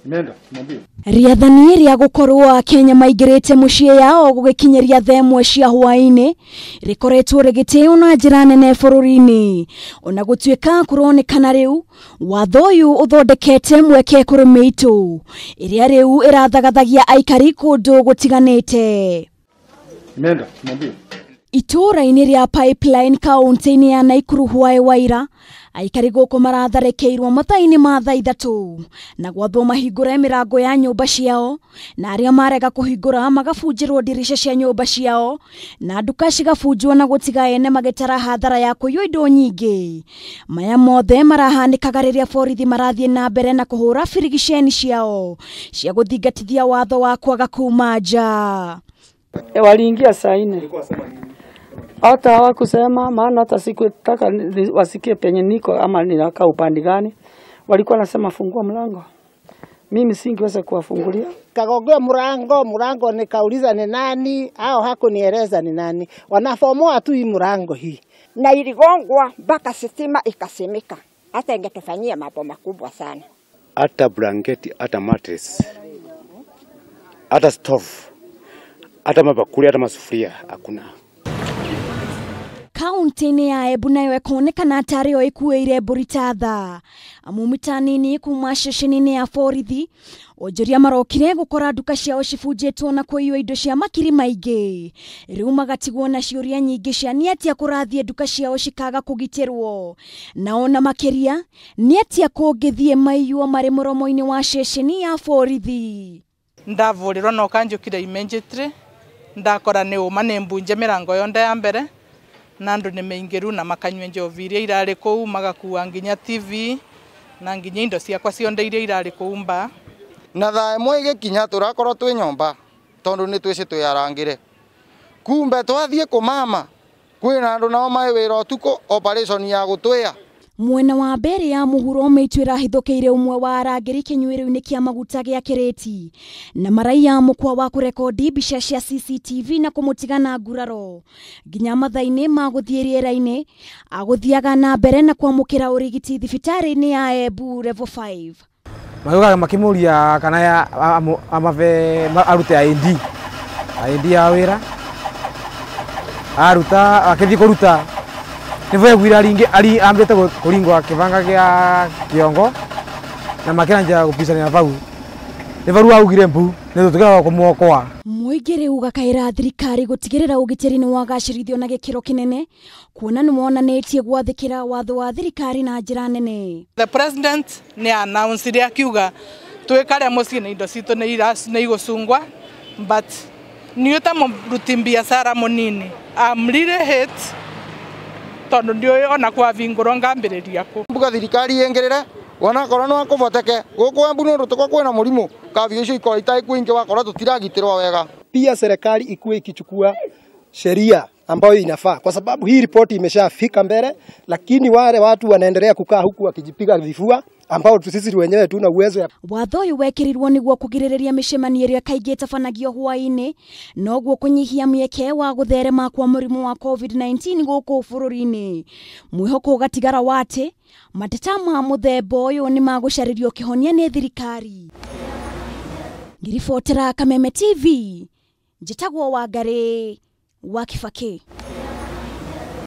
Imeenda, mwambie. Rĩathani rĩa gũkorwo Akenya maingĩrĩte mũciĩ yao gũgĩkinyĩria thaa ĩmwe cia hwaĩ-inĩ rĩkoretwo rĩgĩtĩo na njĩra nene bũrũri-inĩ. Ona gũtuĩka kũronekana rĩu watho ũyũ ũthondekete mweke kũrĩ mĩitũ ĩrĩa rĩu ĩrathagathagia aikari kũndũ gũtiganĩte. Imeenda, mwambie. Itũũra-inĩ rĩa Pipeline kaũntĩ-inĩ ya Naikuru hwaĩ waira aikari gũkũ maratharĩkĩirwo mathaa-inĩ ma thaa 3 na gwathwo mahingũre mĩrango ya nyũmba ciao, na arĩa marega kũhingũra magabunjĩrwo ndirica cia nyũmba ciao na nduka cigabunjwo na gũtiga ene magĩtara hathara ya kũiywo indo nyingĩ. Maya mothe marahanĩkaga rĩrĩa borithi marathiĩ na mbere na kũhũra birigiceni ciao cia gũthingatithia watho wa kwaga kuma nja. Waliingia saa 4. Hata hawakusema, maana hata sikutaka wasikie penye niko ama ninakaa upande gani. Walikuwa nasema fungua mlango. Mimi singeweza kuwafungulia. Kagogea mlango nikauliza ni nani, hao hakunieleza ni nani. Wanafomoa tu hii mlango hii. Na iligongwa mpaka sitima ikasimika. Hata ingetufanyia mambo makubwa sana. Hata blanketi, hata mattress, hata stove, hata mabakuli, hata masufuria hakuna. Kaunti-inĩ ya Embu nayo ĩkonekana tarĩ yo ĩkuĩire mbũri ta thaa. Amu mita nini kuma ceceni-inĩ ya borithi onjoria marokire gũkora nduka ciao cibunjĩtwo na kũiywo indo cia makiri maingĩ. Rĩu magatigwo na ciũria nyingĩ cia nĩ atĩa kũrathiĩ nduka ciao cikaga kũgitĩrwo, na ona makĩria nĩ atĩa kũngĩthiĩ maiywo marĩ mũromo-inĩ wa ceceni ya borithi. Ndavũrĩrwo na ũkanjũkire immediately, ndakora nĩ ũma nĩ mbunje mĩrango yonthe ya mbere na andu nĩ maingĩru na makanyua njovi iria irarĩ kũu, magakua nginya TV na nginya indo ciakwa cionde iria irarĩ kũu mba. Na thaa ĩmwe ĩgĩkinya tũrakorwo twĩ nyũmba tondũ nĩ twĩci twĩarangĩre. Kumbe twathiĩ kũmama kwĩna andũ nao marĩ wĩra ũtukũ operation ya gũtwĩa. Mwena wa mbere ya mũhuro mĩitũ ĩrahithũkĩire ũmwe wa arangĩri kĩnyuĩro-inĩ kĩa maguta gĩa Kĩrĩti na maraiya mũkwa wa kũrekondi mbica cia CCTV na kũmũtiga na nguraro nginya mathaa-inĩ ma gũthiĩ rĩera-inĩ. Agũthiaga na mbere na kwamũkĩra ũrigiti thibitarĩ-inĩ ya Embu level 5. Magĩũka makĩmũria kana amabe arute ID ya wĩra aruta akĩthiĩ kũruta nĩvo aiguire ringĩ ambĩte kũringwo kĩbanga gĩa kĩongo na makĩanjia gũpicania bau nĩvo rĩu augire mbu nĩ tũkĩaga kũmuokoa. Mũingĩ rĩu ũgakaĩra thirikari gũtigĩrĩra ũgitĩri nĩ wagacĩrithio na gĩkĩro kĩnene kuona nĩ wonanĩtie gwathĩkĩra watho wa thirikari na njĩra nene. The president nĩ announce akiuga twĩkare mũciĩ na indo citũ nĩ igũcungwa, but niĩ ta mũruti biacara mũnini I'm really hate tondu ndiũĩ ona kwavingũrwo ngambĩrĩria kũ. Mbuga thirikari ĩngĩrĩre wanakorwo no akũvoteke gũkũ Embu nĩ ũndũ tũkorwo kwĩna mũrimũ kavio icio ikorwo itarĩ kwingĩ wakorwo tũtiragitĩrwo wega. Pia serikali ikuwe ikichukua sheria ambayo inafaa, kwa sababu hii ripoti imeshafika mbele, lakini wale watu wanaendelea kukaa huku wakijipiga vifua ambao sisi wenyewe tuna uwezo ya. Watho ũyũ wekĩrirwo nĩguo kũgirĩrĩria mĩcemanio ĩrĩa kaingĩ ĩtabanagio hwaĩ-inĩ noguo kũnyihia mĩeke wa gũtherema kwa mũrimũ wa COVID-19 gũkũ bũrũri-inĩ. Mwĩhoko ũgatigara wa atĩ mateta ma mũthemba ũyũ nĩ magũcarĩrio kĩhonia nĩ thirikari. Ngĩribotera Kameme TV, njĩtagwo Wangarĩ wa Kibaki.